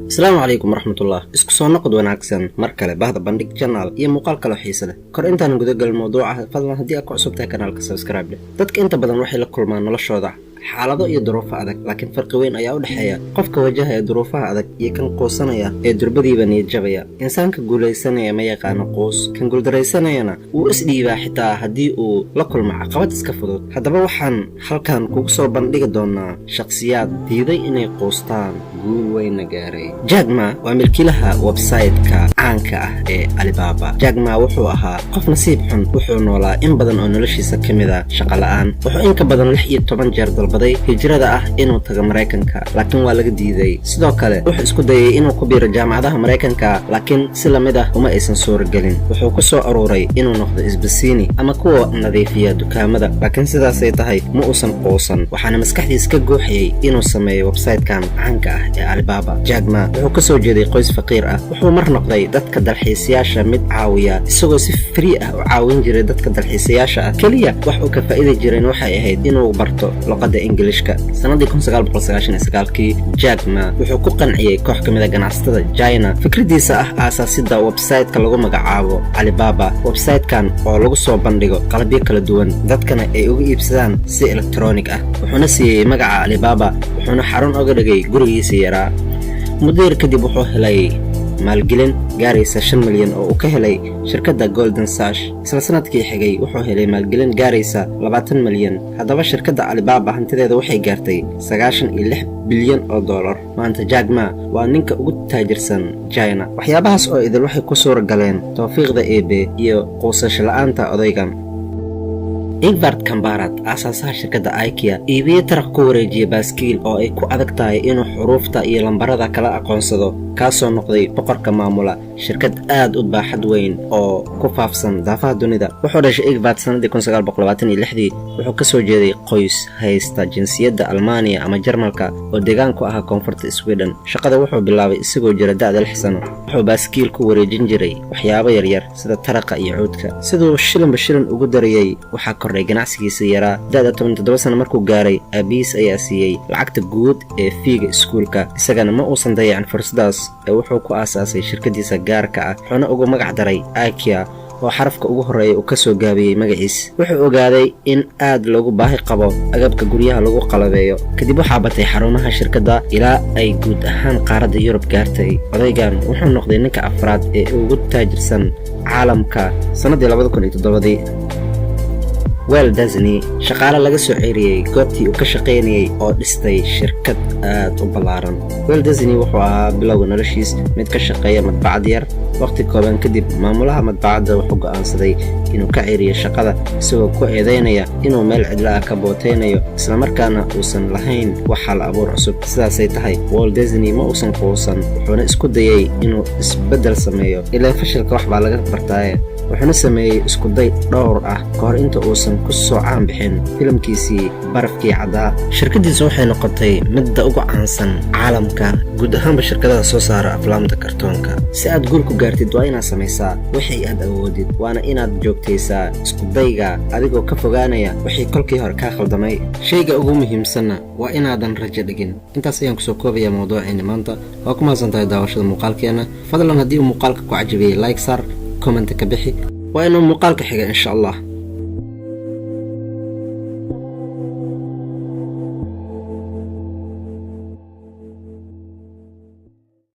Asalaamu calaykum waraxmatullah. Isku soo noqod wanaagsan mar kale, bahda Bandhig Channel iyo muuqaal kaloo xiise leh. Kor intaan gudagalin mawduuca, fadlan haddii aad ku cusub tahay kanaalka, subscribe leh. Dadka inta badan waxay la kulmaan noloshooda xaalado iyo duruufo adag, laakiin farqi weyn ayaa u dhexeeya qofka wajahaya duruufaha adag iyo kan quusanaya ee durbadiiba niyad jabaya. Insaanka guulaysanaya ma yaqaano quus, kan guuldaraysanayana wuu isdhiibaa, xitaa haddii uu la kulmo caqabad iska fudud. Haddaba waxaan halkan kugu soo bandhigi doonaa shakhsiyaad diiday inay quustaan, guul weynna gaaray. Jack Ma waa milkiilaha website-ka caanka ah ee Alibaba. Jack Ma wuxuu ahaa qof nasiib xun. Wuxuu noolaa in badan oo noloshiisa ka mid a shaqo la'aan. Wuxuu in ka badan 16 jeer dalbaday hijrada ah inuu tago Maraykanka, laakiin waa laga diiday. Sidoo kale wuxuu isku dayay inuu ku biiro jaamacadaha Maraykanka, laakiin si lamid ah uma aysan suuragelin. Wuxuu ku soo aruuray inuu noqdo isbasiini ama kuwa nadiifiya dukaamada, laakiin sidaasay tahay ma uusan quusan. Waxaana maskaxdiisa ka guuxayay inuu sameeyo website-kan caanka ah ee Alibaba. Jack Ma wuxuu ka soo jeeday qoys faqiir ah. Wuxuu mar noqday dadka dalxiisayaasha mid caawiya, isagoo si free ah u caawin jiray dadka dalxiisayaasha ah. Keliya wax uu ka faa'idi jireen waxay ahayd inuu barto luqadda Ingilishka. Sanadii kii, Jack Ma wuxuu ku qanciyey koox ka mid a ganacsatada China fikraddiisa ah aasaasidda website-ka lagu magacaabo Alibaba. Website-kan oo lagu soo bandhigo qalabyo kala duwan, dadkana ay uga iibsadaan si electronic ah. Wuxuuna siiyey magaca Alibaba, wuxuuna xarun oga dhigay gurigiisa yaraa. Muddo yar kadib wuxuu helay maalgelin gaaraysa 5 milyan oo uu ka helay shirkadda Goldman Sachs. Isla sanadkii xigay wuxuu helay maalgelin gaaraysa 20 milyan. Haddaba shirkadda Alibaba hantideeda waxay gaartay $96 bilyan. Maanta Jack Ma waa ninka ugu taajirsan China. Waxyaabahaas oo idil waxay ku suura galeen tawfiiqda Eebe iyo quusasho la'aanta odaygan. Ingvar Kamprad, aasaasaha shirkadda IKEA, iibiye taraq ku wareejiya baaskiil oo ay ku adag tahay inuu xuruufta iyo lambarada kala aqoonsado, kaasoo noqday boqorka maamula shirkad aad u baaxad weyn oo ku faafsan daafaha dunida. Wuxuu dhashay Ingvar sanadii dii. Wuxuu ka soo jeeday qoys haysta jinsiyadda Almaaniya ama Jarmalka oo deegaan ku ahaa koonfurta Sweden. Shaqada wuxuu bilaabay isagoo jira da'da 6 sano. Wuxuu baaskiil ku wareejin jiray waxyaabo yaryar sida taraqa iyo cuudka. Siduu shilinba shilin ugu darayey, waxaa kordhay ganacsigiisa yaraa. Da'da 17 sano markuu gaaray, aabihiis ayaa siiyey lacagta guud ee fee-ga iskuulka. Isagana ma uusan dayacin fursadaas ee wuxuu ku aasaasay shirkadiisa gaarka ah, wuxuuna ugu magac daray IKEA, oo xarafka ugu horreeya uu ka soo gaabiyey magaciis. Wuxuu ogaaday in aad loogu baahi qabo agabka guryaha lagu qalabeeyo. Kadib waxaa batay xarumaha shirkadda ilaa ay guud ahaan qaaradda Yurub gaartay. Odaygan wuxuu noqday ninka afraad ee ugu taajirsan caalamka sannaddii 2007dii. Walt Disney, shaqaale laga soo ceeriyey goobtii uu ka shaqaynayey oo dhistay shirkad aad u ballaaran. Walt Disney wuxuu ahaa bilowga noloshiis mid ka shaqeeya madbacad yar. Wakhti kooban kadib, maamulaha madbacadda wuxuu go'aansaday inuu ka ceeriyo shaqada, isagoo ku eedaynaya inuu meel cidla ah ka booteynayo, islamarkaana uusan lahayn wax hal abuur cusub. Sidaasay tahay, Walt Disney ma uusan quusan, wuxuuna isku dayey inuu isbeddel sameeyo, ilaa fashilka wax baa laga bartaaye. Wuxuuna sameeyey iskuday dhowr ah ka hor inta uusan ku soo caan bixin filimkiisii Barafkii Caddaa. Shirkaddiisu waxay noqotay midda ugu caansan caalamka, guud ahaanba shirkadaha soo saara aflaamta kartoonka. Si aad guul ku gaartid, waa inaad samaysaa wixii aad awoodid, waana inaad joogtaysaa iskudayga, adigoo ka fogaanaya wixii kolkii hore kaa khaldamay. Shayga ugu muhiimsanna waa inaadan rajo dhigin. Intaas ayaan kusoo koobayaa mawduuceena maanta. Waa ku mahadsan tahay daawashada muuqaalkeena. Fadlan haddii uu muuqaalka ku cajabiyey, like saar, comment ka bixi. Waa inuu muuqaalka xiga, insha Allah.